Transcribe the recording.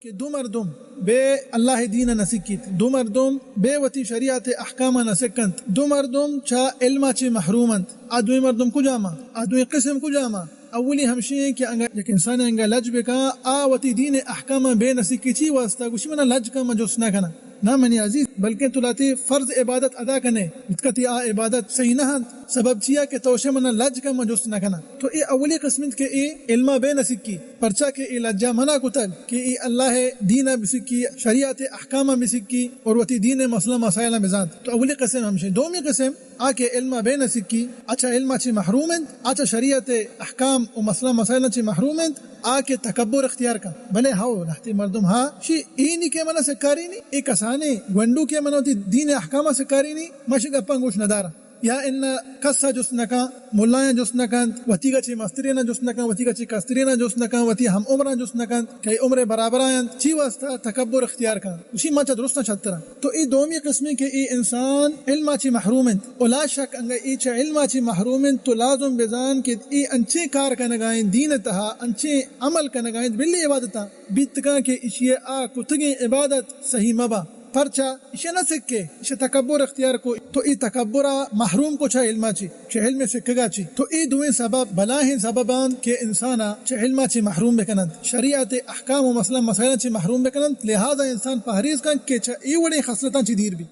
کہ دو مردم بے اللہ دین ءَ نہ سکیت، دو مردم بے وتی شریعت ءِ احکام ءَ نہ سکنت، دو مردم چہ علم ءَ چہ محروم انت۔ آ دوئیں مردم کجام انت؟ آ دوئیں قسم کجام انت؟ اولی ہمشی انت کہ انگا یک انسان انگا لج بکن، آ وتی دین ءِ احکام ءَ بے نہ سکی، چی واسطہ؟ گوشی، منا لج کن، من جست نہ کناں۔ نہ منی عزیز، بلکن تو لہتے فرض عبادت ادا کنے، اتکا تئی آ عبادت صحیح نہ انت۔ سبب چیا کہ تو شے منا لج کن، من جست نہ کناں۔ تو اے اولی قسم انت کہ اے علم ءَ بے نہ سکی، پرچا کہ اے لجا منع کتگ کہ اے اللہ ءِ دین ءَ بسکی، شریعت ءِ احکام ءَ بسکی اور وتی دین ءِ مسئلہ مسائل ءَ بزانت۔ تو اولی قسم ہمشی۔ دومی قسم آ کہ علم ءَ بے نہ سکی، آ چہ علم ءَ چہ محروم انت، آ چہ شریعت ءِ احکام و مسئلہ مسائل ءَ چہ محروم انت، آ کہ تکبر اختیار کن۔ بلے ہو، لہتے مردم ہا شی اے نی کہ منا سکارینی، اے کسانیں گونڈو کہ منا وتی دین ءِ احکام ءَ سکارینی، من شی گپاں گوش نہ داراں۔ یا انا کس ءَ جست نہ کن، ملایاں جست نہ کنت، وتیگا چہ مستریناں جست نہ کن، وتیگا چہ کستریناں جست نہ کن، وتی ہم عمراں جست نہ کنت کہ اے عمر ءِ برابرا انت، چی واسطہ؟ تکبر اختیار کن۔ گوشی، من چہ درستاں شتراں۔ تو اے دومی قسمے کہ اے انسان علم ءَ چہ محروم انت۔ و لا شک انگا اے چہ علم ءَ چہ محروم انت، تو لازم بزان کہ اے انچیں کار کنگا انت دین ءِ تہا، انچیں عمل کنگا انت، بلے عبادتاں بیت کن کہ اشی ءِ آ کتگیں عبادت صحیح مہ باں۔ پرچا؟ اشی ءَ نہ سکے، اشی ءَ تکبر اختیار کو، تو اے تکبر ءَ محروم کو چہ علم ءَ چہ، چہ علم ءِ سکگا چہ۔ تو اے دوئیں سبب بلاہیں سبب انت کہ انسان ءَ چہ علم ءَ چہ محروم بکن انت، شریعت ءِ احکام و مسئلہ مسائل ءَ چہ محروم بکن انت۔ لہذا انسان پہریز کن کہ چہ اے وڑیں خصلتاں چہ دیر بی۔